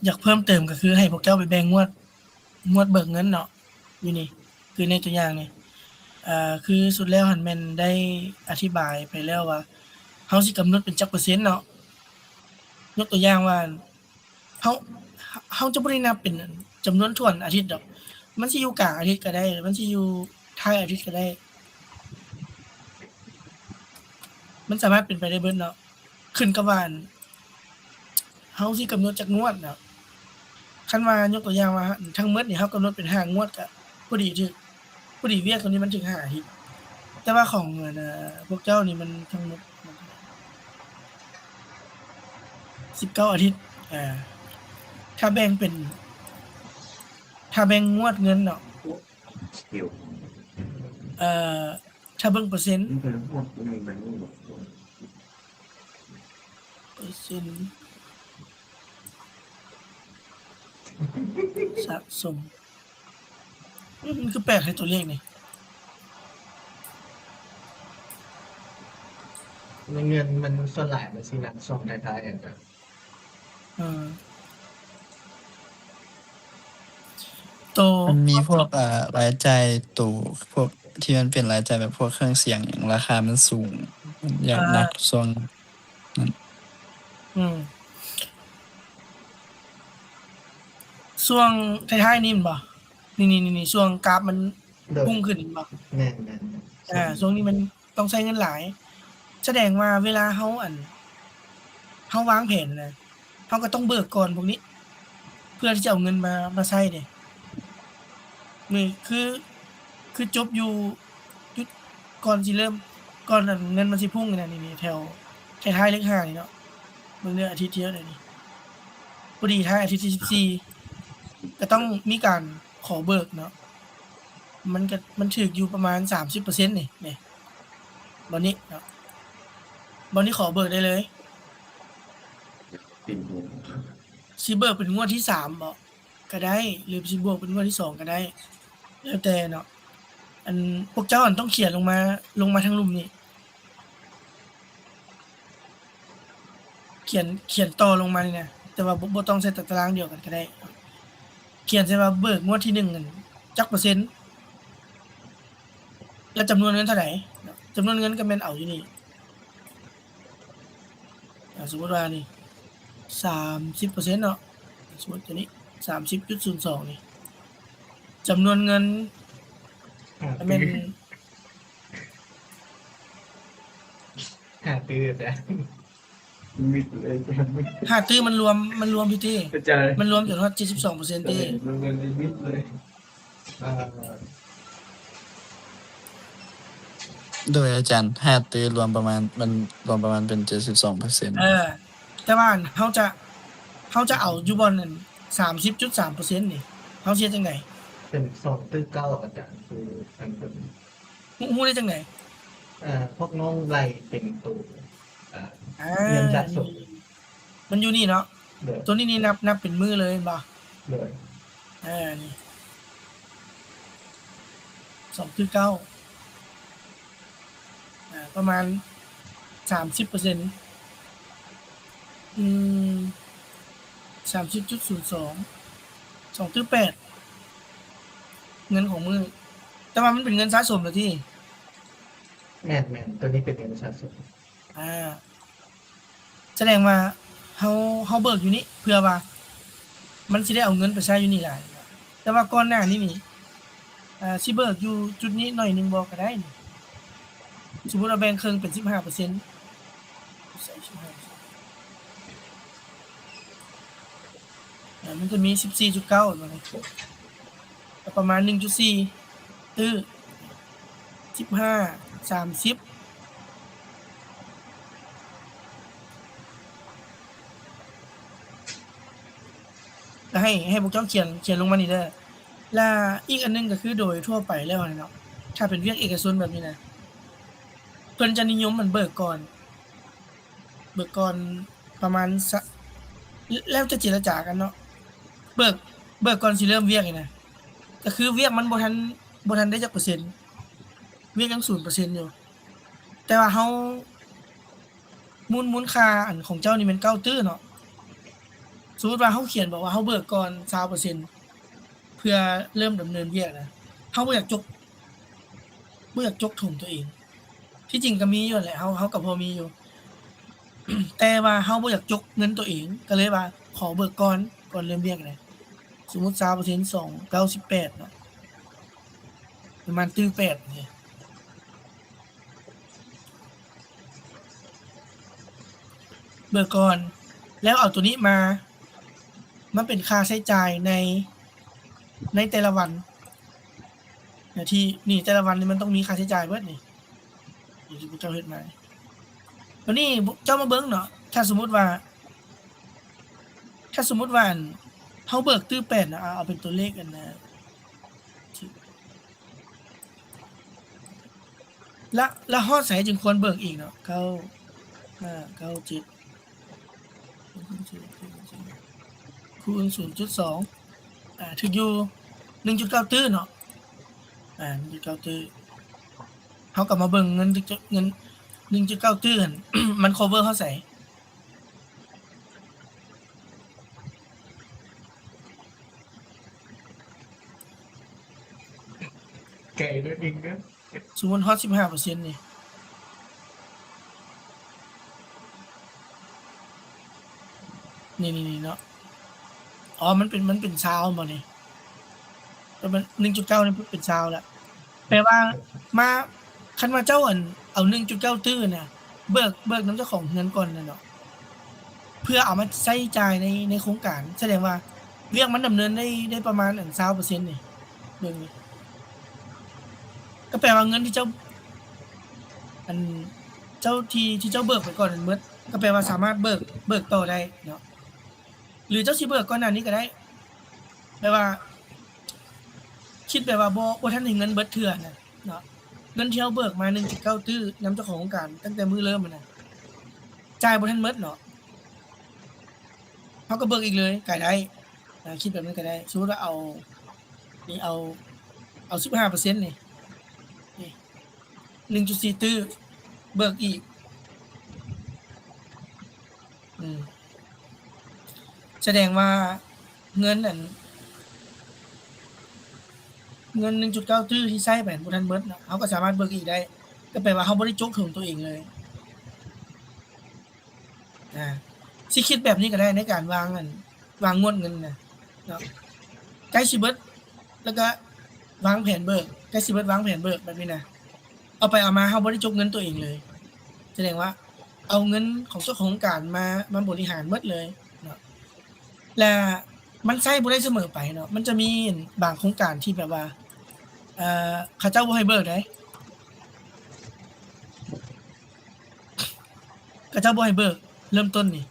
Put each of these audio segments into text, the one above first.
ຢາກເພີ່ມເຕີມກໍຄືໃຫ້ພວກເຈົ້າໄປແບ່ງງວດ ງວດເບີກເງິນເນາະ ຢູ່ນີ້ ຄືໃນຕົວຢ່າງນີ້ ເອີ ຄືສຸດແລ້ວຫັ້ນແມ່ນໄດ້ອະທິບາຍໄປແລ້ວວ່າ ເຮົາຊິກຳນົດເປັນຈັກເປີເຊັນເນາະ. ຍົກຕົວຢ່າງວ່າ ເຮົາ ເຮົາຈະບໍ່ໄດ້ນັບເປັນຈຳນວນຖ້ວນອາທິດດອກ ມັນຊິຢູ່ກາງອາທິດກໍໄດ້ ມັນຊິຢູ່ທ້າຍອາທິດກໍໄດ້ ມັນສາມາດເປັນໄປໄດ້ເບິດເນາະ ຂຶ້ນກັບວ່າ ອັນ ເຮົາຊິກຳນົດຈັກງວດນະ ຄັນວ່າຍົກຕົວຢ່າງວ່າ ທັງໝົດນີ້ເຮົາກຳນົດເປັນຫ້າງວດ ກະພໍດີຖືກ ພໍດີວຽກຕົວນີ້ມັນຖືກຫ້າອາທິດ ແຕ່ວ່າຂອງ ອັນ ພວກເຈົ້ານີ້ມັນທັງໝົດສິບເກົ້າອາທິດ ອາ ຖ້າແບ່ງເປັນ ຖ້າແບ່ງງວດເງິນເນາະ ເອີ ຖ້າເບິ່ງເປີເຊັນ ເປີເຊັນສະສົມ ອື ມັນຄືແປກໃຫ້ຕົວເລກນີ້ ໃນເງິນມັນສ່ວນຫຼາຍມັນຊິນັບຊ່ວງທ້າຍໆ ອາຈານ. ເອີ ໂຕ ມັນມີພວກ ເອີ ລາຍຈ່າຍໂຕ ພວກທີ່ມັນເປັນລາຍຈ່າຍແບບພວກເຄື່ອງສຽງຫຍັງ ລາຄາມັນສູງ ມັນຢາກ ອາ ໜັກຊ່ວງນັ້ນ ອືມ ຊ່ວງທ້າຍໆນີ້ແມ່ນບໍ່? ນີ້ໆໆ ຊ່ວງກາບມັນ ໂດຍ ພຸ່ງຂຶ້ນແມ່ນບໍ່? ແມ່ນໆໆ ອາ ຊ່ວງນີ້ມັນ ຕ້ອງໃຊ້ເງິນຫຼາຍ ສະແດງວ່າເວລາເຮົາ ອັນ ເຮົາວາງແຜນນະ ເຮົາກໍຕ້ອງເບີກກ່ອນພວກນີ້ ເພື່ອທີ່ຈະເອົາເງິນມາ ມາໃຊ້ເດ້ ນີ້ຄື ຄືຈົບຢູ່ ຈຸດ ກ່ອນຊິເລີ່ມ ກ່ອນ ອັນ ເງິນມັນຊິພຸ່ງນີ້ນະ ນີ້ໆ ແຖວທ້າຍໆ ເລກຫ້ານີ້ເນາະ ເບິ່ງເດີ ອາທິດທີ່ເທົ່າໃດນີ້ ພໍດີທ້າຍອາທິດທີສິບສີ່ ກໍຕ້ອງມີການຂໍເບີກເນາະ ມັນກໍ ມັນຖືກຢູ່ປະມານສາມສິບເປີເຊັນນີ້ ນີ້ ບ່ອນນີ້ເນາະ ບ່ອນນີ້ຂໍເບີກໄດ້ເລີຍ ຊິເບີກເປັນງວດທີສາມບໍ ກໍໄດ້ ຫຼືຊິບວກເປັນງວດທີສອງກໍໄດ້ ແລ້ວແຕ່ເນາະ ອັນ ພວກເຈົ້າ ອັນ ຕ້ອງຂຽນລົງມາ ລົງມາທາງລຸ່ມນີ້ ຂຽນ ຂຽນຕໍ່ລົງມານີ້ນະ ແຕ່ວ່າບໍ່ ບໍ່ຕ້ອງໃສ່ຕາຕະລາງດຽວກັນກໍໄດ້ ຂຽນໃສ່ວ່າເບີກງວດທີໜຶ່ງນັ້ນຈັກເປີເຊັນ ແລະ ຈຳນວນເງິນເທົ່າໃດ ຈຳນວນເງິນກໍແມ່ນເອົາຢູ່ນີ້ ອາ ສົມມຸດວ່ານີ້ ສາມສິບເປີເຊັນເນາະ ສົມມຸດຕົວນີ້ ສາມສິບຈຸດສູນສອງນີ້ ຈຳນວນເງິນ ຫ້າ ແມ່ນ ຕື້ ຫ້າຕື້ແທ້ ມິດເລີຍ ຫ້າຕື້ມັນລວມ ມັນລວມພີເຕ້ ມັນລວມຈົນຮອດເຈັດສິບສອງເປີເຊັນເຕ້ ມັນເລີຍມິດເລີຍ. ເອີ ໂດຍອາຈານ ຫ້າຕື້ລວມປະມານ ມັນລວມປະມານເປັນເຈັດສິບສອງເປີເຊັນ ເອີ ແຕ່ວ່າເຮົາຈະ ເຮົາຈະເອົາຢູ່ບ່ອນນັ້ນ ສາມສິບຈຸດສາມເປີເຊັນນີ້ ເຮົາຊິເຮັດຈັ່ງໃດ? ເປັນສອງຕື້ເກົ້າອາຈານ ຄືອັນເປັນ ຮູ້ ຮູ້ໄດ້ຈັ່ງໃດ? ເອີ ພວກນ້ອງໄລ່ເປັນໂຕ ເອີ ອາ ເງິນສະສົມ ມັນຢູ່ນີ້ເນາະ ໂດຍ ຕົວນີ້ນີ້ນັບ ນັບເປັນມື້ເລີຍແມ່ນບໍ່? ໂດຍ ເອີ ນີ້ ສອງຈຸດເກົ້າ ອາ ປະມານສາມສິບເປີເຊັນ ອືມ ສາມສິບຈຸດສູນສອງ ສອງຈຸດແປດ ເງິນຂອງມື້ ແຕ່ວ່າມັນເປັນເງິນສະສົມແລ້ວຕິ? ແມ່ນໆ ຕົວນີ້ເປັນເງິນສະສົມ ອາ ສະແດງວ່າເຮົາ ເຮົາເບີກຢູ່ນີ້ ເພື່ອວ່າມັນຊິໄດ້ເອົາເງິນໄປໃຊ້ຢູ່ນີ້ຫຼາຍ ແຕ່ວ່າກ່ອນໜ້ານີ້ນີ້ ອາ ຊິເບີກຢູ່ຈຸດນີ້ໜ້ອຍໜຶ່ງບໍ່ກໍໄດ້ ສົມມຸດວ່າແບ່ງເຄິ່ງເປັນສິບຫ້າເປີເຊັນ ໃສ່ສິບຫ້າເປີເຊັນ ອາ ມັນຈະມີສິບສີ່ຈຸດເກົ້າ ປະມານໜຶ່ງຈຸດສີ່ ຕື້ ສິບຫ້າ ສາມສິບ ແລ້ວໃຫ້ ໃຫ້ພວກເຈົ້າຂຽນ ຂຽນລົງມານີ້ເດີ ແລ້ວອີກອັນໜຶ່ງກໍຄືໂດຍທົ່ວໄປແລ້ວຫັ້ນເນາະ ຖ້າເປັນວຽກເອກະຊົນແບບນີ້ນະ ເພິ່ນຈະນິຍົມມັນເບີກກ່ອນ ເບີກກ່ອນປະມານສະ ແລ້ວແຕ່ເຈລະຈາກັນເນາະ ເບີກ ເບີກກ່ອນຊິເລີ່ມວຽກນີ້ນະ ກໍຄືວຽກມັນບໍ່ທັນ ບໍ່ທັນໄດ້ຈັກເປີເຊັນ ວຽກຍັງສູນເປີເຊັນຢູ່ ແຕ່ວ່າເຮົາ ມູນ ມູນຄ່າອັນຂອງເຈົ້ານີ້ແມ່ນເກົ້າຕື້ເນາະ ສົມມຸດວ່າເຮົາຂຽນບອກວ່າເຮົາເບີກກ່ອນຊາວເປີເຊັນ ເພື່ອເລີ່ມດຳເນີນວຽກນະ ເຮົາບໍ່ຢາກຈົກ ບໍ່ຢາກຈົກຖົງຕົວເອງ. ທີ່ຈິງກໍມີຢູ່ແຫຼະ ເຮົາ ເຮົາກໍພໍມີຢູ່ ແຕ່ວ່າເຮົາບໍ່ຢາກຈົກເງິນຕົວເອງ ກໍເລີຍວ່າຂໍເບີກກ່ອນ ກ່ອນເລີ່ມວຽກນະ. ສົມມຸດຊາວເປີເຊັນ ສອງ ເກົ້າສິບແປດເນາະ ປະມານຕື້ແປດນີ້ ເບີກກ່ອນ ແລ້ວເອົາຕົວນີ້ມາ ມາເປັນຄ່າໃຊ້ຈ່າຍໃນ ໃນແຕ່ລະວັນນະ ທີ່ນີ້ ແຕ່ລະວັນນີ້ມັນຕ້ອງມີຄ່າໃຊ້ຈ່າຍເບິດນີ້ ທີ່ພວກເຈົ້າເຮັດມາ. ບັດນີ້ເຈົ້າມາເບິ່ງເນາະ ຖ້າສົມມຸດວ່າ ຖ້າສົມມຸດວ່າ ອັນ ເຮົາເບີກຕື້ແປດນະ ເອົາ ເອົາເປັນຕົວເລກ ອັນນະ ລະ ລະຮອດໃສຈຶ່ງຄວນເບີກອີກເນາະ? ເກົ້າ ຫ້າ ເກົ້າ ເຈັດ ຄູນສູນຈຸດສອງ ອ່າ ຖືກຢູ່ ໜຶ່ງຈຸດເກົ້າຕື້ເນາະ ອ່າ ໜຶ່ງຈຸດເກົ້າຕື້. ເຮົາກໍມາເບິ່ງເງິນ ເງິນ ໜຶ່ງຈຸດເກົ້າຕື້ຫັ້ນ ມັນ cover ຮອດໃສ? ໄກເດີ ອີງເດີ ສົມມຸດຮອດສິບຫ້າເປີເຊັນນີ້ ນີ້ ນີ້ ນີ້ເນາະ ອໍ ມັນເປັນ ມັນເປັນຊາວບໍ່ນີ້? ແຕ່ມັນ ໜຶ່ງຈຸດເກົ້ານີ້ເປັນຊາວແລ້ວ ແປວ່າມາ ຄັນວ່າເຈົ້າ ອັນ ເອົາໜຶ່ງຈຸດເກົ້າຕື້ນະ ເບີກ ເບີກນຳເຈົ້າຂອງເຮືອນກ່ອນນະເນາະ ເພື່ອເອົາມາໃຊ້ຈ່າຍໃນ ໃນໂຄງການ ສະແດງວ່າວຽກມັນດຳເນີນໄດ້ ໄດ້ປະມານ ອັນ ຊາວເປີເຊັນນີ້ ເບິ່ງນີ້ ກໍແປວ່າເງິນທີ່ເຈົ້າ ອັນ ເຈົ້າທີ່ ທີ່ເຈົ້າເບີກໄປກ່ອນນັ້ນໝົດ ກໍແປວ່າສາມາດເບີກ ເບີກຕໍ່ໄດ້ເນາະ ຫຼືເຈົ້າຊິເບີກກ່ອນໜ້ານີ້ກໍໄດ້ ແບບວ່າ ຄິດແບບວ່າບໍ່ ບໍ່ທັນໄດ້ເງິນເບິດເທື່ອນະເນາະ ເງິນທີ່ເຮົາເບີກມາ ໜຶ່ງຈຸດເກົ້າຕື້ ນຳເຈົ້າຂອງໂຄງການຕັ້ງແຕ່ມື້ເລີ່ມຫັ້ນນະ ຈ່າຍບໍ່ທັນໝົດເນາະ ເຮົາກໍເບີກອີກເລີຍກໍໄດ້ ອ່າ ຄິດແບບນັ້ນກໍໄດ້. ສົມມຸດວ່າເອົາ ນີ້ເອົາ ເອົາສິບຫ້າເປີເຊັນນີ້ ນີ້ ໜຶ່ງຈຸດສີ່ຕື້ ເບີກອີກ ອືມ ສະແດງວ່າເງິນ ອັນ ເງິນໜຶ່ງຈຸດເກົ້າຕື້ທີ່ໃຊ້ໄປບໍ່ທັນໝົດເນາະ ເຮົາກໍສາມາດເບີກອີກໄດ້ ກໍແປວ່າເຮົາບໍ່ໄດ້ຈົກຖົງຕົວເອງເລີຍ. ອ່າ ຊິຄິດແບບນີ້ກໍໄດ້ໃນການວາງ ອັນ ວາງງວດເງິນນະເນາະ ໃກ້ຊິເບິດ ແລ້ວກໍວາງແຜນເບີກ ໃກ້ຊິເບິດວາງແຜນເບີກແບບນີ້ນະ ເອົາໄປເອົາມາເຮົາບໍ່ໄດ້ຈົກເງິນຕົວເອງເລີຍ ສະແດງວ່າເອົາເງິນຂອງເຈົ້າຂອງໂຄງການມາ ມາບໍລິຫານໝົດເລີຍເນາະ ແລະ ມັນໃຊ້ບໍ່ໄດ້ສະເໝີໄປເນາະ ມັນຈະມີບາງໂຄງການທີ່ແບບວ່າ ເອີ ເຂົາເຈົ້າບໍ່ໃຫ້ເບີກໃດ ເຂົາເຈົ້າບໍ່ໃຫ້ເບີກ ເລີ່ມຕົ້ນນີ້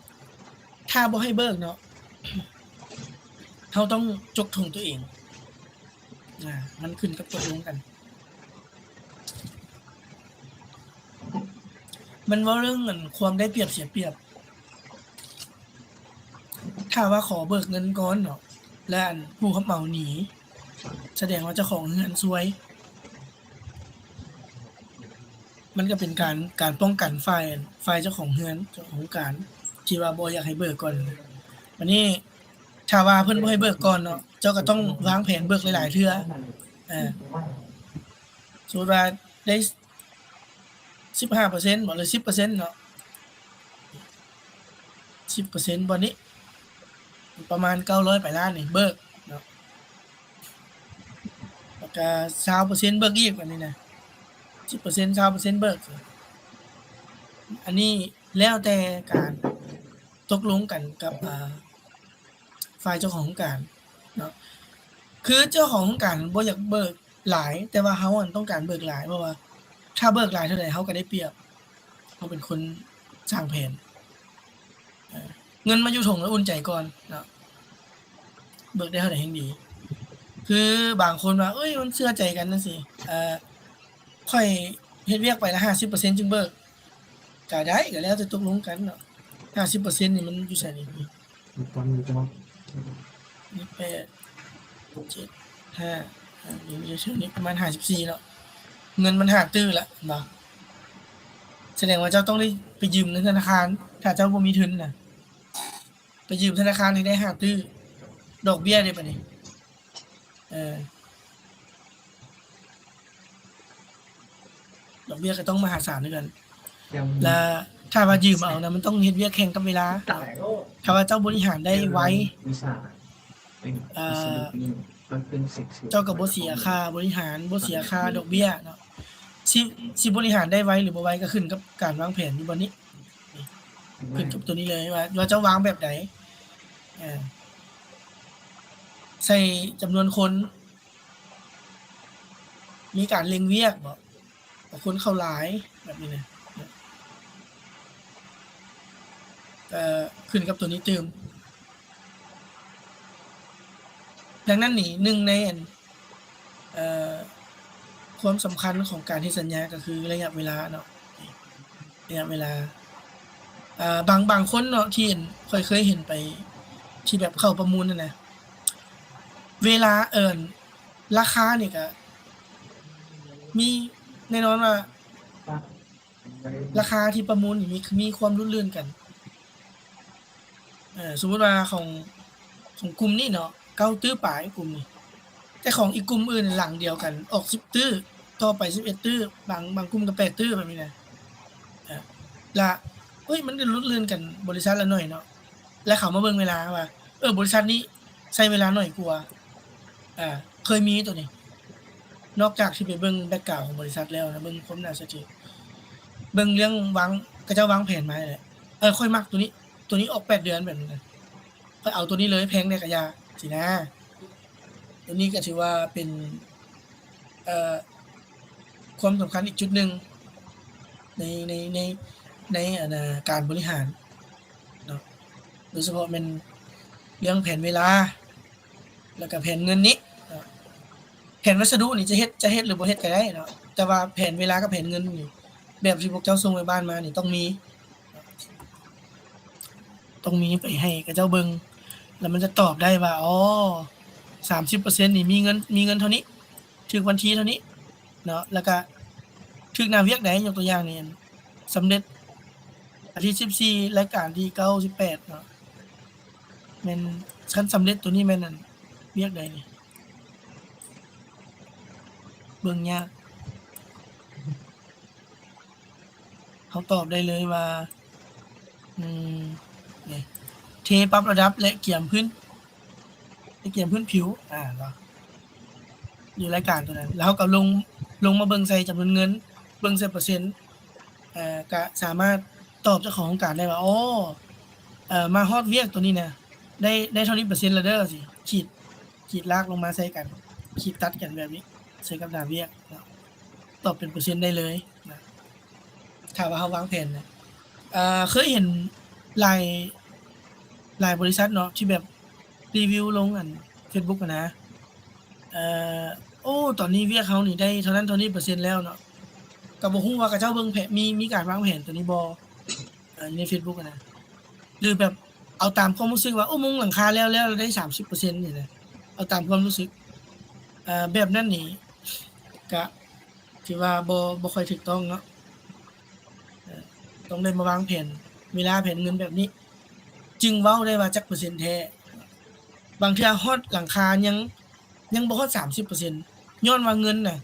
ຖ້າບໍ່ໃຫ້ເບີກເນາະ ເຮົາຕ້ອງຈົກຖົງຕົວເອງ ອ່າ ມັນຂຶ້ນກັບຕົກລົງກັນ ມັນເວົ້າເລື່ອງ ອັນ ຄວາມໄດ້ປຽບເສຍປຽບ ຖ້າວ່າຂໍເບີກເງິນກ່ອນເນາະ ແລະ ອັນ ຜູ້ຮັບເໝົາໜີ ສະແດງວ່າເຈົ້າຂອງເຮືອນຊວຍ ມັນກໍເປັນການ ການປ້ອງກັນຝ່າຍ ຝ່າຍເຈົ້າຂອງເຮືອນ ເຈົ້າຂອງໂຄງການ ທີ່ວ່າບໍ່ຢາກໃຫ້ເບີກກ່ອນ. ບາດນີ້ ຖ້າວ່າເພິ່ນບໍ່ໃຫ້ເບີກກ່ອນເນາະ ເຈົ້າກໍຕ້ອງວາງແຜນເບີກຫຼາຍໆເທື່ອ ເອີ ສົມມຸດວ່າໄດ້ ສິບຫ້າເປີເຊັນບໍ ຫຼື ສິບເປີເຊັນເນາະ ສິບເປີເຊັນບ່ອນນີ້ ປະມານເກົ້າຮ້ອຍປາຍລ້ານນີ້ເບີກເນາະ ແລ້ວກະຊາວເປີເຊັນເບີກອີກ ອັນນີ້ນະ ສິບເປີເຊັນ ຊາວເປີເຊັນເບີກ. ອັນນີ້ແລ້ວແຕ່ການຕົກລົງກັນກັບ ອ່າ ຝ່າຍເຈົ້າຂອງໂຄງການເນາະ ຄືເຈົ້າຂອງໂຄງການບໍ່ຢາກເບີກຫຼາຍ ແຕ່ວ່າເຮົາ ອັນ ຕ້ອງການເບີກຫຼາຍ ເພາະວ່າຖ້າເບີກຫຼາຍເທົ່າໃດເຮົາກໍໄດ້ປຽບ ເຮົາເປັນຄົນສ້າງແຜນ ເອີ ເງິນມາຢູ່ຖົງແລ້ວອຸ່ນໃຈກ່ອນເນາະ ເບີກໄດ້ເທົ່າໃດແຮ່ງດີ ຄືບາງຄົນວ່າ ເອີຍ ມັນເຊື່ອໃຈກັນຈັ່ງຊີ້ ເອີ ຂ້ອຍເຮັດວຽກໄປລະຫ້າສິບເປີເຊັນຈຶ່ງເບີກ ກໍໄດ້ ກໍແລ້ວແຕ່ຕົກລົງກັນເນາະ ຫ້າສິບເປີເຊັນນີ້ມັນຢູ່ໃສນີ້ ມີແປດ ເຈັດ ຫ້າ ອ່າ ຢູ່ ຢູ່ແຖວນີ້ປະມານຫ້າສິບສີ່ເນາະ ເງິນມັນຫ້າຕື້ລະເນາະ ສະແດງວ່າເຈົ້າຕ້ອງໄດ້ໄປຢືມເງິນທະນາຄານ ຖ້າເຈົ້າບໍ່ມີທຶນນະ ໄປຢືມທະນາຄານໃຫ້ໄດ້ຫ້າຕື້ ດອກເບ້ຍເດ້ບາດນີ້ ເອີ ດອກເບ້ຍກໍຕ້ອງມະຫາສານຄືກັນ ແລະ ຖ້າວ່າຢືມເອົານະ ມັນຕ້ອງເຮັດວຽກແຂ່ງກັບເວລາ. ຖ້າວ່າເຈົ້າບໍລິຫານໄດ້ໄວ ເອີ ເຈົ້າກໍບໍ່ເສຍຄ່າບໍລິຫານ ບໍ່ເສຍຄ່າດອກເບ້ຍເນາະ. ຊິ ຊິບໍລິຫານໄດ້ໄວຫຼືບໍ່ໄວ ກໍຂຶ້ນກັບການວາງແຜນຢູ່ບ່ອນນີ້ ຂຶ້ນກັບຕົວນີ້ເລີຍວ່າ ວ່າເຈົ້າວາງແບບໃດ ເອີ ໃສ່ຈຳນວນຄົນ ມີການເລັ່ງວຽກບໍ່ ວ່າຄົນເຂົ້າຫຼາຍແບບນີ້ນະ ກໍຂຶ້ນກັບຕົວນີ້ຕື່ມ. ດັ່ງນັ້ນນີ້ ໜຶ່ງໃນອັນ ເອີ ຄວາມສຳຄັນຂອງການເຮັດສັນຍາກໍຄືໄລຍະເວລາເນາະ ໄລຍະເວລາ ເອີ ບາງ ບາງຄົນເນາະ ທີ່ ອັນ ຂ້ອຍເຄີຍເຫັນໄປ ທີ່ແບບເຂົ້າປະມູນຫັ້ນນະ ເວລາ ເອີ ລາຄານີ້ກໍມີ ແນ່ນອນວ່າ ລາຄາທີ່ປະມູນນີ້ມີ ມີຄວາມຫຼຸດເລື່ອນກັນ. ເອີ ສົມມຸດວ່າຂອງ ຂອງກຸ່ມນີ້ເນາະ ເກົ້າຕື້ປາຍກຸ່ມນີ້ ແຕ່ຂອງອີກກຸ່ມອື່ນຫຼັງດຽວກັນອອກສິບຕື້ ຕໍ່ໄປສິບເອັດຕື້ ບາງ ບາງກຸ່ມກໍແປດຕື້ແບບນີ້ນະ ເອີ ລະ ເອີຍ ມັນກໍຫຼຸດເລື່ອນກັນບໍລິສັດລະໜ້ອຍເນາະ. ແລະ ເຂົາມາເບິ່ງເວລາວ່າ ເອີ ບໍລິສັດນີ້ໃຊ້ເວລາໜ້ອຍກວ່າ ອ່າ ເຄີຍມີໂຕນີ້ ນອກຈາກທີ່ໄປເບິ່ງແບັກກຣາວຂອງບໍລິສັດແລ້ວນະ ເບິ່ງຄວາມໜ້າເຊື່ອຖື ເບິ່ງເລື່ອງວາງ ເຂົາເຈົ້າວາງແຜນມາແຫຼະ ເອີ ຂ້ອຍມັກໂຕນີ້ ໂຕນີ້ອອກແປດເດືອນແບບນີ້ນະ ຂ້ອຍເອົາໂຕນີ້ເລີຍ ແພງໃດກະຢ່າ ຊີ້ນະ. ໂຕນີ້ກໍຖືວ່າເປັນ ເອີ ຄວາມສຳຄັນອີກຈຸດໜຶ່ງໃນ ໃນ ໃນ ໃນ ອັນ ການບໍລິຫານເນາະ ໂດຍສະເພາະແມ່ນເລື່ອງແຜນເວລາ ແລ້ວກໍແຜນເງິນນີ້ເນາະ. ແຜນວັດສະດຸນີ້ຈະເຮັດ ຈະເຮັດຫຼືບໍ່ເຮັດກໍໄດ້ເນາະ ແຕ່ວ່າແຜນເວລາກັບແຜນເງິນນີ້ ແບບທີ່ພວກເຈົ້າສົ່ງໄປບ້ານມານີ້ຕ້ອງມີ ຕ້ອງມີໄປໃຫ້ເຂົາເຈົ້າເບິ່ງ ແລ້ວມັນຈະຕອບໄດ້ວ່າ ອໍ ສາມສິບເປີເຊັນນີ້ມີເງິນ ມີເງິນເທົ່ານີ້ ຖືກວັນທີເທົ່ານີ້ເນາະ ແລ້ວກະຖືກໜ້າວຽກໃດ ຍົກຕົວຢ່າງນີ້ ສຳເລັດອາທິດສິບສີ່ ລາຍການທີເກົ້າສິບແປດເນາະ ແມ່ນ ຄັນສຳເລັດໂຕນີ້ແມ່ນ ອັນ ວຽກໃດນີ້ ເບິ່ງຍາກ. ເຮົາຕອບໄດ້ເລີຍວ່າ ອືມ ນີ້ ເທປັບລະດັບ ແລະ ກຽມພື້ນ ແລະ ກຽມພື້ນຜິວ ອາ ເນາະ ຢູ່ລາຍການຕົວນັ້ນ ແລ້ວເຮົາກໍລົງ ລົງມາເບິ່ງໃສ່ຈຳນວນເງິນ ເບິ່ງໃສ່ເປີເຊັນ ເອີ ກະສາມາດຕອບເຈົ້າຂອງໂຄງການໄດ້ວ່າ ໂອ້ ເອີ ມາຮອດວຽກຕົວນີ້ນະ ໄດ້ ໄດ້ເທົ່ານີ້ເປີເຊັນລະເດີ ຊິຂີດ ຂີດລາກລົງມາໃສ່ກັນ ຂີດຕັດກັນແບບນີ້ ໃສ່ກັບໜ້າວຽກເນາະ ຕອບເປັນເປີເຊັນໄດ້ເລີຍນະ ຖ້າວ່າເຮົາວາງແຜນນະ. ເອີ ເຄີຍເຫັນຫຼາຍ ຫຼາຍບໍລິສັດເນາະ ທີ່ແບບຣີວິວລົງອັນເຟສບຸກຫັ້ນນະ ເອີ ໂອ້ ຕອນນີ້ວຽກເຮົານີ້ໄດ້ເທົ່ານັ້ນເທົ່ານີ້ເປີເຊັນແລ້ວເນາະ ກໍບໍ່ຮູ້ວ່າເຂົາເຈົ້າເບິ່ງແຜນ ມີ ມີການວາງແຜນຕົວນີ້ບໍ່ ເອີ ຢູ່ໃນເຟສບຸກຫັ້ນນະ ຫຼືແບບເອົາຕາມຄວາມຮູ້ສຶກວ່າ ໂອ້ ມຸງຫຼັງຄາແລ້ວ ແລ້ວໄດ້ສາມສິບເປີເຊັນນີ້ນະ ເອົາຕາມຄວາມຮູ້ສຶກ ເອີ ແບບນັ້ນນີ້ກະຖືວ່າບໍ່ ບໍ່ຄ່ອຍຖືກຕ້ອງເນາະ ເອີ ຕ້ອງໄດ້ມາວາງແຜນເວລາ ແຜນເງິນແບບນີ້ ຈຶ່ງເວົ້າໄດ້ວ່າຈັກເປີເຊັນແທ້ ບາງເທື່ອຮອດຫຼັງຄາຍັງ ຍັງບໍ່ຮອດສາມສິບເປີເຊັນ ຍ້ອນວ່າເງິນນະ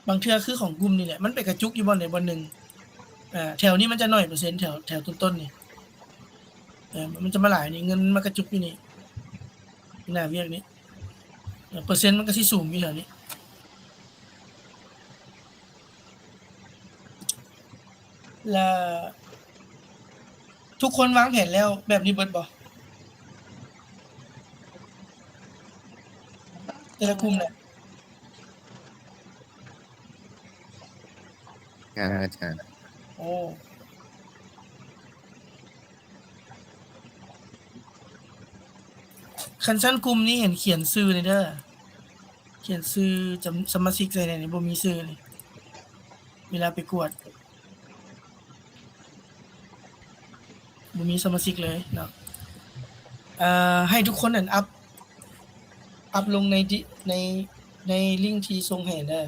ບາງເທື່ອຄືຂອງກຸ່ມນີ້ແຫຼະ ມັນໄປກະຈຸກຢູ່ບ່ອນໃດບ່ອນໜຶ່ງ ເອີ ແຖວນີ້ມັນຈະໜ້ອຍເປີເຊັນ ແຖວ ແຖວຕົ້ນໆນີ້ ເອີ ມັນຈະມາຫຼາຍນີ້ ເງິນມັນມາກະຈຸກຢູ່ນີ້ ໜ້າວຽກນີ້ ເອີ ເປີເຊັນມັນກໍຊິສູງຢູ່ແຖວນີ້ ແລ້ວ ທຸກຄົນວາງແຜນແລ້ວແບບນີ້ເບິດບໍ່? ແຕ່ລະກຸ່ມນະ ຍັງອາຈານ. ໂອ້ ຄັນຊັ້ນກຸ່ມນີ້ເຫັນຂຽນຊື່ແດ່ເດີ ຂຽນຊື່ຈຳ ສະມາຊິກໃສ່ແດ່ນີ້ ບໍ່ມີຊື່ນີ້ ເວລາໄປກວດ ບໍ່ມີສະມາຊິກເລີຍເນາະ ເອີ ໃຫ້ທຸກຄົນນັ້ນອັບ ອັບລົງໃນ ໃນ ໃນລິ້ງທີ່ສົ່ງໃຫ້ເດີ.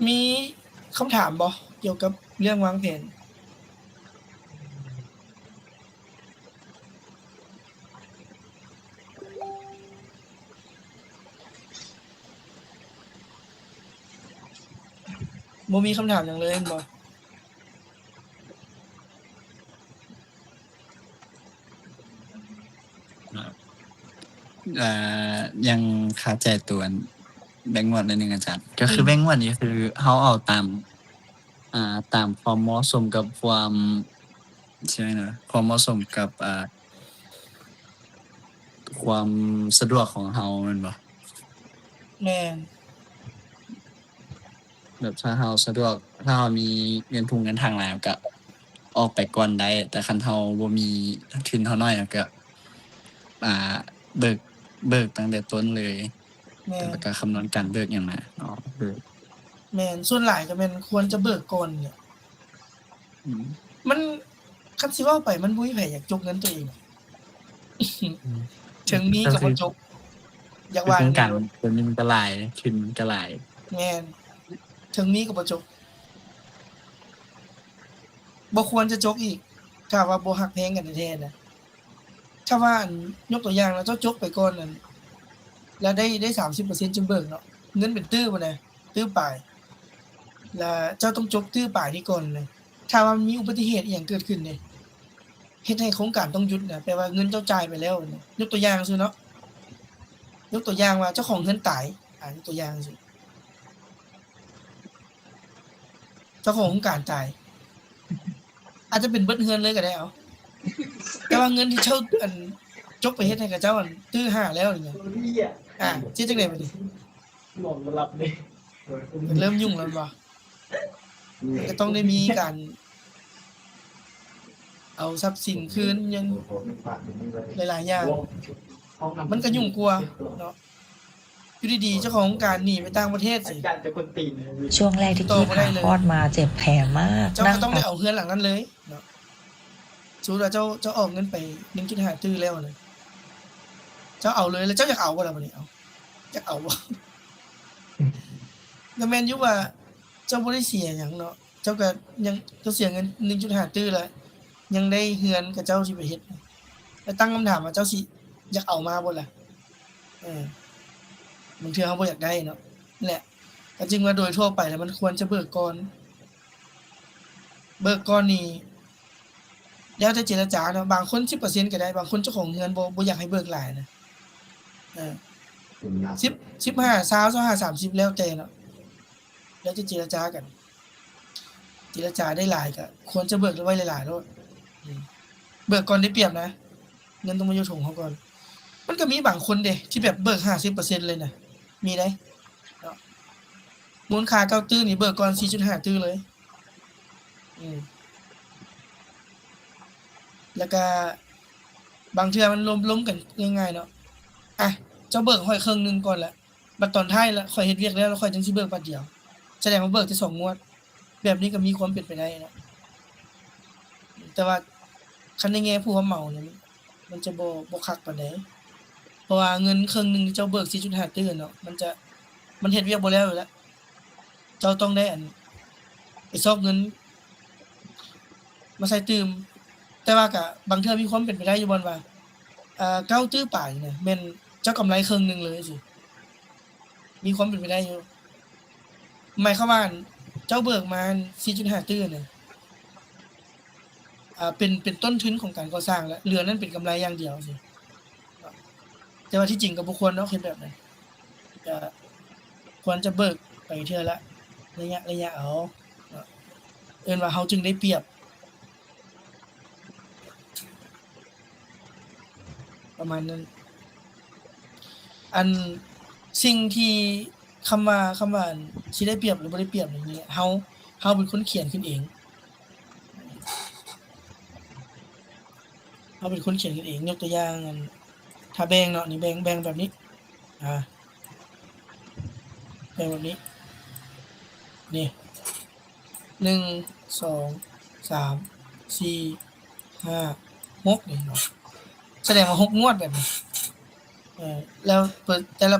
ມີຄຳຖາມບໍ່ ກ່ຽວກັບເລື່ອງວາງແຜນ? ບໍ່ມີຄຳຖາມຫຍັງເລີຍແມ່ນບໍ່? ອ່າ ຍັງຄາໃຈຕົວແບ່ງງວດໜ້ອຍໜຶ່ງອາຈານ. ກໍຄື ອືມ ແບ່ງງວດນີ້ຄືເຮົາເອົາຕາມ ອ່າ ຕາມຄວາມເໝາະສົມກັບຄວາມ ໃຊ່ນະ ຄວາມເໝາະສົມກັບ ອ່າ ຄວາມສະດວກຂອງເຮົາແມ່ນບໍ່? ແມ່ນ. ແບບຖ້າເຮົາສະດວກ ຖ້າເຮົາມີເງິນທຸງເງິນຖັງຫຼາຍ ເຮົາກະອອກໄປກ່ອນໄດ້ ແຕ່ຄັນເຮົາບໍ່ມີ ທຶນເຮົາໜ້ອຍ ເຮົາກະ ອ່າ ເບີກ ເບີກຕັ້ງແຕ່ຕົ້ນເລີຍ. ແມ່ນ. ແລ້ວກະຄຳນວນການເບີກຫຍັງນະ ເນາະ ເບີກ. ແມ່ນ. ສ່ວນຫຼາຍກະແມ່ນຄວນຈະເບີກກ່ອນແຫຼະ. ອືມ ມັນ ຄັນຊິເວົ້າໄປ ມັນບໍ່ມີໃຜຢາກຈົກເງິນຕົວເອງ. ອືມ ເຖິງມີກໍບໍ່ຈົກ ຢາກວ່າ ໂຄງການຕົວນີ້ມັນກໍຫຼາຍ ທຶນມັນກໍຫຼາຍ. ແມ່ນ. ເຖິງມີກໍບໍ່ຈົກ ບໍ່ຄວນຈະຈົກອີກ ຖ້າວ່າບໍ່ຮັກແພງກັນແທ້ໆນະ. ຖ້າວ່າ ອັນ ຍົກຕົວຢ່າງນະ ເຈົ້າຈົກໄປກ່ອນນັ້ນ ແລ້ວໄດ້ ໄດ້ສາມສິບເປີເຊັນຈຶ່ງເບີກເນາະ ເງິນເປັນຕື້ພຸ້ນນະ ຕື້ປາຍ ແລ້ວເຈົ້າຕ້ອງຈົກຕື້ປາຍນີ້ກ່ອນນະ. ຖ້າວ່າມີອຸບັດຕິເຫດອີ່ຫຍັງເກີດຂຶ້ນເດ ເຮັດໃຫ້ໂຄງການຕ້ອງຢຸດນະ ແປວ່າເງິນເຈົ້າຈ່າຍໄປແລ້ວນະ. ຍົກຕົວຢ່າງຊື່ເນາະ ຍົກຕົວຢ່າງວ່າເຈົ້າຂອງເຮືອນຕາຍ ອາ ຍົກຕົວຢ່າງຊື່ ເຈົ້າຂອງໂຄງການຕາຍ ອາດຈະເປັນເບິດເຮືອນເລີຍກໍໄດ້ເອົາ. ແຕ່ວ່າເງິນທີ່ເຈົ້າ ອັນ ຈົກໄປເຮັດໃຫ້ເຂົາເຈົ້າ ອັນ ຕື້ຫ້າແລ້ວນີ້ນະ ອາ ຊິເຮັດຈັ່ງໃດບັດນີ້? ນອນບໍ່ຫຼັບເດ້ ເລີ່ມຫຍຸ້ງແລ້ວແມ່ນບໍ່? ກໍຕ້ອງໄດ້ມີການເອົາຊັບສິນຄືນ ຫຍັງຫຼາຍໆຢ່າງ ມັນກໍຫຍຸ້ງກວ່າເນາະ. ຢູ່ດີໆ ເຈົ້າຂອງໂຄງການໜີໄປຕ່າງປະເທດຊິ ຊ່ວງແລກທີ່ກີບຂາຄອດມາເຈັບແຜມາກ ເຈົ້າກໍຕ້ອງໄດ້ເອົາເຮືອນຫຼັງນັ້ນເລີຍເນາະ. ສົມມຸດວ່າເຈົ້າ ເຈົ້າອອກເງິນໄປໜຶ່ງຈຸດຫ້າຕື້ແລ້ວນະ ເຈົ້າເອົາເລີຍ ແລ້ວເຈົ້າຢາກເອົາບໍ່ລະບັດນີ້? ເອົາ ຢາກເອົາບໍ່? ກໍແມ່ນຢູ່ວ່າເຈົ້າບໍ່ໄດ້ເສຍຫຍັງເນາະ ເຈົ້າກໍຍັງ ເຈົ້າເສຍເງິນໜຶ່ງຈຸດຫ້າຕື້ ແລ້ວຍັງໄດ້ເຮືອນກັບເຈົ້າຊິໄປເຮັດ ແລ້ວຕັ້ງຄຳຖາມວ່າເຈົ້າຊິຢາກເອົາມາບໍ່ລະ? ເອີ ບາງເທື່ອເຮົາບໍ່ຢາກໄດ້ເນາະ ແຫຼະ ກໍຈຶ່ງວ່າໂດຍທົ່ວໄປແລ້ວມັນຄວນຈະເບີກກ່ອນ. ເບີກກ່ອນນີ້ແລ້ວແຕ່ເຈລະຈາເນາະ ບາງຄົນສິບເປີເຊັນກໍໄດ້ ບາງຄົນເຈົ້າຂອງເຮືອນບໍ່ ບໍ່ຢາກໃຫ້ເບີກຫຼາຍນະ ເອີ ສິບ ສິບຫ້າ ຊາວ ຊາວຫ້າ ສາມສິບ ແລ້ວແຕ່ເນາະ ແລ້ວແຕ່ເຈລະຈາກັນ. ເຈລະຈາໄດ້ຫຼາຍກໍຄວນຈະເບີກໄວ້ຫຼາຍໆໂລດ ອືມ ເບີກກ່ອນໄດ້ປຽບນະ ເງິນຕ້ອງມາຢູ່ຖົງເຮົາກ່ອນ. ມັນກໍມີບາງຄົນເດ້ທີ່ແບບເບີກຫ້າສິບເປີເຊັນເລີຍນະ ມີເດ້ເນາະ ມູນຄ່າເກົ້າຕື້ນີ້ເບີກກ່ອນສີ່ຈຸດຫ້າຕື້ເລີຍ ອືມ ແລ້ວກໍບາງເທື່ອມັນລົມ ລົມກັນງ່າຍໆເນາະ ອະ ເຈົ້າເບີກຂ້ອຍເຄິ່ງໜຶ່ງກ່ອນລະ ບັດຕອນທ້າຍລະ ຂ້ອຍເຮັດວຽກແລ້ວ ແລ້ວຂ້ອຍຈັ່ງຊິເບີກບາດດຽວ ສະແດງວ່າເບີກແຕ່ສອງງວດ ແບບນີ້ກໍມີຄວາມເປັນໄປໄດ້ເນາະ. ແຕ່ວ່າຄັນໃນແງ່ຜູ້ຮັບເໝົານີ້ ມັນຈະບໍ່ ບໍ່ຄັກປານໃດ ເພາະວ່າເງິນເຄິ່ງໜຶ່ງທີ່ເຈົ້າເບີກສີ່ຈຸດຫ້າຕື້ເນາະ ມັນຈະ ມັນເຮັດວຽກບໍ່ແລ້ວຢູ່ແລ້ວ ເຈົ້າຕ້ອງໄດ້ ອັນ ໄປຊອກເງິນມາໃສ່ຕື່ມ. ແຕ່ວ່າກະບາງເທື່ອມີຄວາມເປັນໄປໄດ້ຢູ່ບ່ອນວ່າ ເອີ ເກົ້າຕື້ປາຍນີ້ນະ ແມ່ນເຈົ້າກຳໄລເຄິ່ງໜຶ່ງເລີຍຊີ້ ມີຄວາມເປັນໄປໄດ້ຢູ່. ໝາຍຄວາມວ່າ ອັນ ເຈົ້າເບີກມາສີ່ຈຸດຫ້າຕື້ນະ ອ່າ ເປັນ ເປັນຕົ້ນທຶນຂອງການກໍ່ສ້າງ ແລະ ເຫຼືອນັ້ນເປັນກຳໄລຢ່າງດຽວຊີ້. ແຕ່ວ່າທີ່ຈິງກໍບໍ່ຄວນເນາະ ເຮັດແບບນັ້ນ ກໍຄວນຈະເບີກໄປເທື່ອລະໄລຍະ ໄລຍະເອົາເນາະ ເອີ້ນວ່າເຮົາຈຶ່ງໄດ້ປຽບ ປະມານນັ້ນ. ອັນ ສິ່ງທີ່ ຄຳວ່າ ຄຳວ່າ ອັນ ຊິໄດ້ປຽບ ຫຼື ບໍ່ໄດ້ປຽບນີ້ ເຮົາ ເຮົາເປັນຄົນຂຽນຂຶ້ນເອງ ເຮົາເປັນຄົນຂຽນກັນເອງ. ຍົກຕົວຢ່າງ ອັນ ຖ້າແບ່ງເນາະ ນີ້ແບ່ງ ແບ່ງແບບນີ້ ອາ ແບ່ງແບບນີ້ ນີ້ ໜຶ່ງ ສອງ ສາມ ສີ່ ຫ້າ ຫົກ ນີ້ເນາະ ສະແດງວ່າຫົກງວດແບບນີ້. ເອີ ແລ້ວເປີ ແຕ່ລະ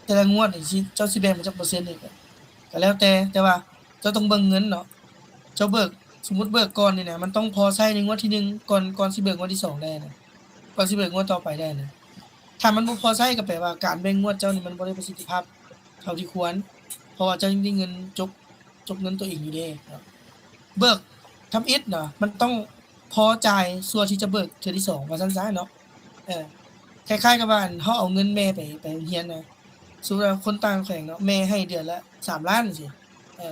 ແຕ່ລະງວດນີ້ຊິ ເຈົ້າຊິແບ່ງເປັນຈັກເປີເຊັນນີ້ ກໍ ກໍແລ້ວແຕ່ ແຕ່ວ່າເຈົ້າຕ້ອງເບິ່ງເງິນເນາະ ເຈົ້າເບີກ ສົມມຸດເບີກກ່ອນນີ້ນະ ມັນຕ້ອງພໍໃຊ້ໃນງວດທີໜຶ່ງ ກ່ອນ ກ່ອນຊິເບີກງວດທີສອງໄດ້ນະ ກ່ອນຊິເບີກງວດຕໍ່ໄປໄດ້ນະ. ຖ້າມັນບໍ່ພໍໃຊ້ ກໍແປວ່າການແບ່ງງວດເຈົ້ານີ້ມັນບໍ່ໄດ້ປະສິດທິພາບເທົ່າທີ່ຄວນ. ພາະວ່າເຈົ້າຍັງມີເງິນຈົກ ຈົກເງິນຕົວເອງຢູ່ເດ້ເນາະ. ເບີກທຳອິດນະ ມັນຕ້ອງພໍຈ່າຍສ່ວນທີ່ຈະເບີກເທື່ອທີສອງ ວ່າຊັ້ນຊະເນາະ. ເອີ ຄ້າຍໆກັບວ່າ ອັນ ເຮົາເອົາເງິນແມ່ໄປ ໄປໂຮງຮຽນນະ. ສົມມຸດວ່າຄົນຕ່າງແຂວງເນາະ ແມ່ໃຫ້ເດືອນລະສາມລ້ານຈັ່ງຊີ້ ເອີ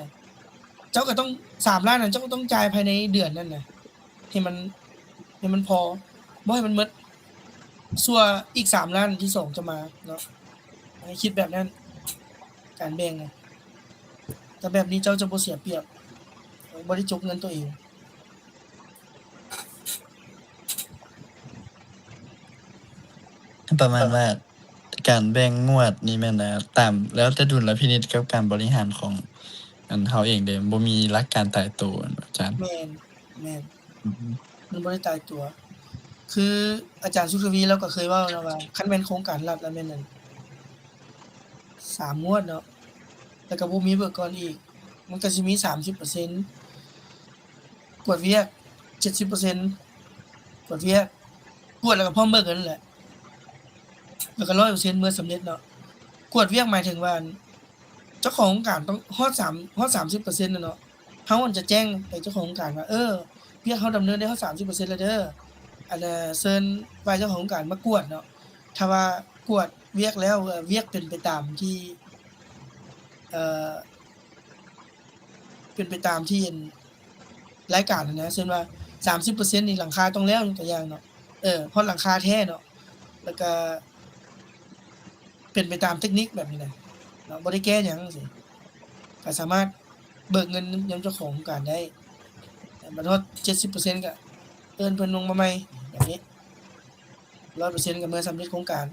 ເຈົ້າກໍຕ້ອງ ສາມລ້ານນັ້ນ ເຈົ້າກໍຕ້ອງຈ່າຍພາຍໃນເດືອນນັ້ນນະ ໃຫ້ມັນ ໃຫ້ມັນພໍ ບໍ່ໃຫ້ມັນໝົດ ຊົ່ວອີກສາມລ້ານທີສອງຈະມາເນາະ. ໃຫ້ຄິດແບບນັ້ນ ການແບ່ງນະ ແຕ່ແບບນີ້ເຈົ້າຈະບໍ່ເສຍປຽບ ບໍ່ໄດ້ຈົກເງິນຕົວເອງ. ປະມານວ່າ ການແບ່ງງວດນີ້ແມ່ນ ເອີ ຕາມ ແລ້ວແຕ່ດຸນລະພິນິດກັບການບໍລິຫານຂອງ ອັນ ເຮົາເອງເດ້ ບໍ່ມີຫຼັກການຕາຍໂຕ ອາຈານ. ແມ່ນ ແມ່ນ ອືມ ມັນບໍ່ໄດ້ຕາຍຕົວ. ຄືອາຈານສຸທະວີລາວກໍເຄີຍເວົ້ານະວ່າ ຄັນແມ່ນໂຄງການລັດລະແມ່ນ ອັນ ສາມງວດເນາະ ແລ້ວກໍບໍ່ມີເບີກກ່ອນອີກ ມັນກໍຊິມີສາມສິບເປີເຊັນ ກວດວຽກ ເຈັດສິບເປີເຊັນ ກວດວຽກ ກວດແລ້ວກໍພ້ອມເບີກເງິນນັ້ນແຫຼະ ແລ້ວກໍຮ້ອຍເປີເຊັນເມື່ອສຳເລັດເນາະ. ກວດວຽກໝາຍເຖິງວ່າ ເຈົ້າຂອງໂຄງການຕ້ອງຮອດສາມ ຮອດສາມສິບເປີເຊັນແລ້ວເນາະ ເຮົາຫັ້ນຈະແຈ້ງໄປເຈົ້າຂອງໂຄງການວ່າ ເອີ ວຽກເຮົາດຳເນີນໄດ້ຮອດສາມສິບເປີເຊັນແລ້ວເດີ ອັນ ເຊີນຝ່າຍເຈົ້າຂອງໂຄງການມາກວດເນາະ. ຖ້າວ່າກວດວຽກແລ້ວ ເອີ ວຽກເປັນໄປຕາມທີ່ ເອີ ເປັນໄປຕາມທີ່ ອັນ ລາຍການຫັ້ນນະ ເຊັ່ນວ່າ ສາມສິບເປີເຊັນນີ້ຫຼັງຄາຕ້ອງແລ້ວ ຍົກຕົວຢ່າງເນາະ ເອີ ຮອດຫຼັງຄາແທ້ເນາະ ແລ້ວກະເປັນໄປຕາມເຕັກນິກແບບນີ້ນະເນາະ ບໍ່ໄດ້ແກ້ຫຍັງຈັ່ງຊີ້ ກະສາມາດເບີກເງິນນຳເຈົ້າຂອງໂຄງການໄດ້. ບັດຮອດເຈັດສິບເປີເຊັນກະເອີ້ນເພິ່ນລົງມາໃໝ່ ແບບນີ້ ຮ້ອຍເປີເຊັນກະເມື່ອສຳເລັດໂຄງການ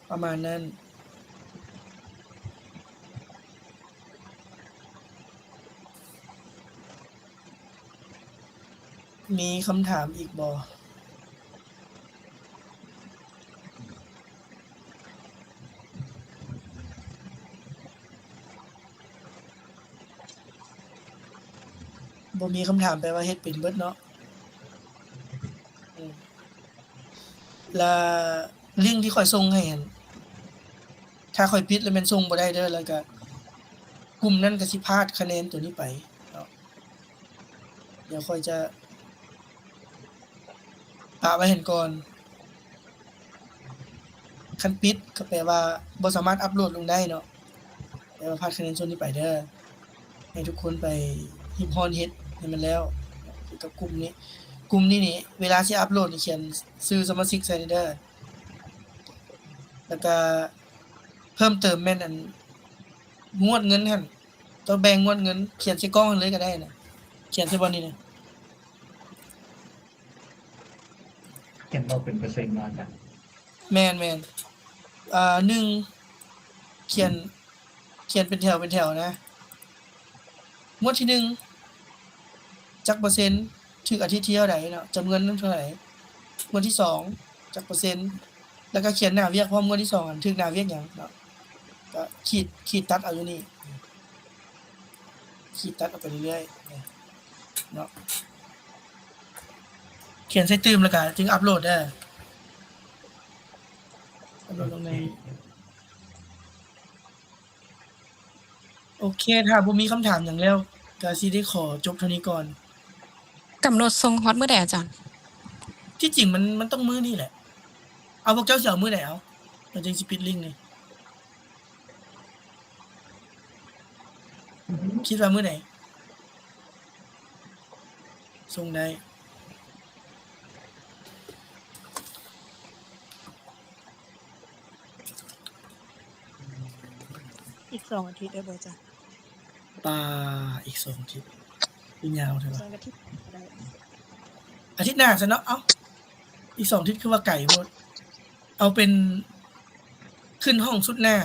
ປະມານນັ້ນ. ມີຄຳຖາມອີກບໍ່? ບໍ່ມີຄຳຖາມແປວ່າເຮັດເປັນເບິດເນາະ. ອືມ ລະລິ້ງທີ່ຂ້ອຍສົ່ງໃຫ້ຫັ້ນ ຖ້າຂ້ອຍປິດແລ້ວແມ່ນສົ່ງບໍ່ໄດ້ເດີ ແລ້ວກະກຸ່ມນັ້ນກະຊິພາດຄະແນນໂຕນີ້ໄປເນາະ. ດຽວຂ້ອຍຈະປະໄວ້ຫັ້ນກ່ອນ. ຄັນປິດກໍແປວ່າບໍ່ສາມາດອັບໂຫຼດລົງໄດ້ເນາະ ແປວ່າພາດຄະແນນສ່ວນນີ້ໄປເດີ. ໃຫ້ທຸກຄົນໄປຮີບຮ້ອນເຮັດໃຫ້ມັນແລ້ວ ກ່ຽວກັບກຸ່ມນີ້. ກຸ່ມນີ້ນີ້ ເວລາຊິອັບໂຫຼດນີ້ຂຽນຊື່ສະມາຊິກໃສ່ແດ່ເດີ. ແລ້ວກະເພີ່ມເຕີມແມ່ນ ອັນ ງວດເງິນຫັ້ນ ຕ້ອງແບ່ງງວດເງິນ ຂຽນໃສ່ກ່ອງຫັ້ນເລີຍກໍໄດ້ນະ ຂຽນໃສ່ບ່ອນນີ້ນະ. ຂຽນອອກເປັນເປີເຊັນເນາະອາຈານ. ແມ່ນໆ ເອີ ໜຶ່ງ ຂຽນ ຂຽນເປັນແຖວເປັນແຖວນະ. ງວດທີໜຶ່ງ ຈັກເປີເຊັນ ຖືກອາທິດທີເທົ່າໃດເນາະ ຈຳນວນນັ້ນເທົ່າໃດ. ງວດທີສອງ ຈັກເປີເຊັນ ແລ້ວກໍຂຽນໜ້າວຽກພ້ອມ ງວດທີສອງ ອັນ ຖືກໜ້າວຽກຫຍັງເນາະ. ກໍຂີດ ຂີດຕັດເອົາຢູ່ນີ້ ຂີດຕັດອອກໄປເລື້ອຍໆເນາະ. ຂຽນໃສ່ຕື່ມແລ້ວກະຈຶ່ງອັບໂຫຼດເດີ ອັບໂຫຼດລົງໃນ ໂອເຄ ຖ້າບໍ່ມີຄຳຖາມຫຍັງແລ້ວ ກະຊິໄດ້ຂໍຈົບເທົ່ານີ້ກ່ອນ. ກຳນົດສົ່ງຮອດມື້ໃດອາຈານ? ທີ່ຈິງມັນ ມັນຕ້ອງມື້ນີ້ແຫຼະ. ເອົາ ພວກເຈົ້າຊິເອົາມື້ໃດເອົາ? ມັນຈຶ່ງຊິປິດລິ້ງນີ້. ຄິດວ່າມື້ໃດສົ່ງໄດ້? ອີກສອງອາທິດໄດ້ບໍ່ຈະ? ປາ ອີກສອງອາທິດ ຄືຍາວແທ້ວະ. ສອງອາທິດກໍໄດ້ ອາທິດໜ້າຊັ້ນເນາະ. ເອົ້າ ອີກສອງອາທິດຄືວ່າໄກໂພດ. ເອົາເປັນຂຶ້ນຫ້ອງຊຸດໜ້າ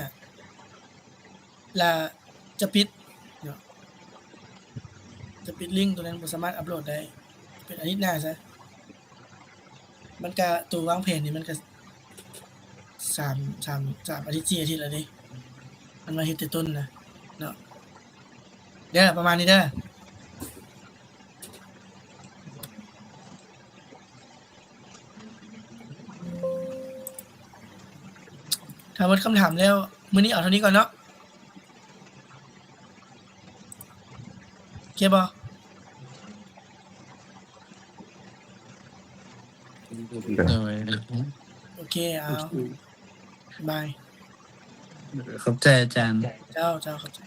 ລະຈະປິດເນາະ ຈະປິດລິ້ງໂຕນັ້ນ ບໍ່ສາມາດອັບໂຫຼດໄດ້ ເປັນອາທິດໜ້າຊະ. ມັນກະ ໂຕວາງແຜນນີ້ມັນກະສາມ ສາມ ສາມອາທິດ ສີ່ອາທິດແລ້ວເດ້ ມັນມາເຮັດແຕ່ຕົ້ນນະເນາະ. ເດີ ປະມານນີ້ເດີ. ຖ້າໝົດຄຳຖາມແລ້ວ ມື້ນີ້ເອົາເທົ່ານີ້ກ່ອນເນາະ ໂອເຄບໍ່? ໂດຍ ໂອເຄ ເອົາ ບາຍ ຂອບໃຈອາຈານ ເຈົ້າ ເຈົ້າ ຂອບໃຈ.